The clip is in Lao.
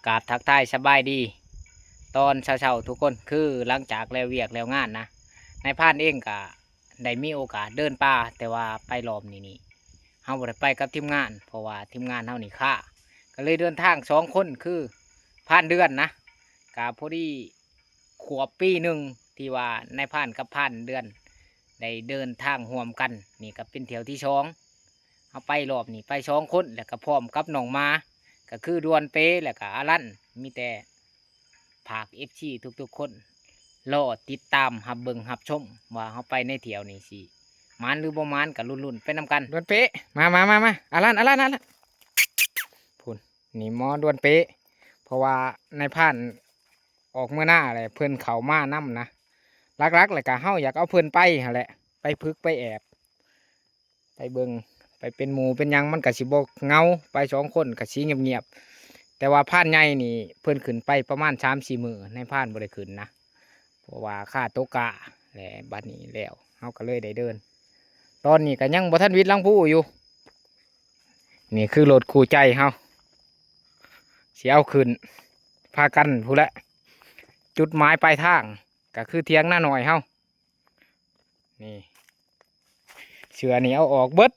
ກາບທັກທາຍສະບາຍດີຕອນເຊົ້າໆທຸກຄົນ. ຄືຫຼັງຈາກແລ້ວວຽກແລ້ວງານນະ, ນາຍພານເອງກະໄດ້ມີໂອກາດເດີນປ່າ, ແຕ່ວ່າໄປລອບນີ້ນີ້ ເຮົາບໍ່ໄດ້ໄປກັບທີມງານ ເພາະວ່າທີມງານເຮົານີ້ຄ້າ, ກໍເລີຍເດີນທາງສອງຄົນ ຄືພານເດືອນນະ, ກະພໍດີ ຂວບປີໜຶ່ງ ທີ່ວ່ານາຍພານກັບພານເດືອນໄດ້ເດີນທາງຮ່ວມກັນ. ນີ້ກໍເປັນຖ້ຽວທີສອງ ເຮົາໄປລອບນີ້ໄປສອງຄົນ ແລ້ວກໍພ້ອມກັບນ້ອງໝາ ກໍຄືດວນເປ ແລ້ວກໍອາລັນ. ມີແຕ່ຝາກເອັຟຊີທຸກໆຄົນ ລໍຕິດຕາມຮັບເບິ່ງຮັບຊົມ ວ່າເຮົາໄປໃນຖ້ຽວນີ້ຊິໝານຫຼືບໍ່ໝານ ກໍລຸ້ນໆໄປນຳກັນ. ດວນເປ ມາ ມາ ມາ ມາ ອາລັນ ອາລັນ ອາລັນ ພຸ້ນ. ນີ້ໝໍດວນເປ ເພາະວ່ານາຍພານອອກເມືອນາແຫຼະ ເພິ່ນເຂົ້າມານຳນະ. ຫຼັກໆ ແລ້ວກະເຮົາຢາກເອົາເພິ່ນໄປຫັ້ນແຫຼະ ໄປຝຶກໄປແອບ ໄປເບິ່ງ ໄປເປັນໝູ່ເປັນຫຍັງ ມັນກະຊິບໍ່ເຫງົາ, ໄປສອງຄົນກະຊິງຽບໆ. ແຕ່ວ່າພານໃຫຍ່ນີ້ເພິ່ນຂຶ້ນໄປປະມານສາມສີ່ມື້ ນາຍພານບໍ່ໄດ້ຂຶ້ນນະ ເພາະວ່າຄາຕົກກາ ແລະ ບັດນີ້ແລ້ວ ເຮົາກໍເລີຍໄດ້ເດີນ. ຕອນນີ້ກໍຍັງບໍ່ທັນຫວິດຫຼັງພູຢູ່. ນີ້ຄືລົດຄູ່ໃຈເຮົາ ຊິເອົາຂຶ້ນ ພາກັນພຸ້ນແຫຼະ. ຈຸດໝາຍປາຍທາງກໍຄືຖຽງນານ້ອຍເຮົາ. ນີ້ ເສື້ອນີ້ເອົາອອກເບິດ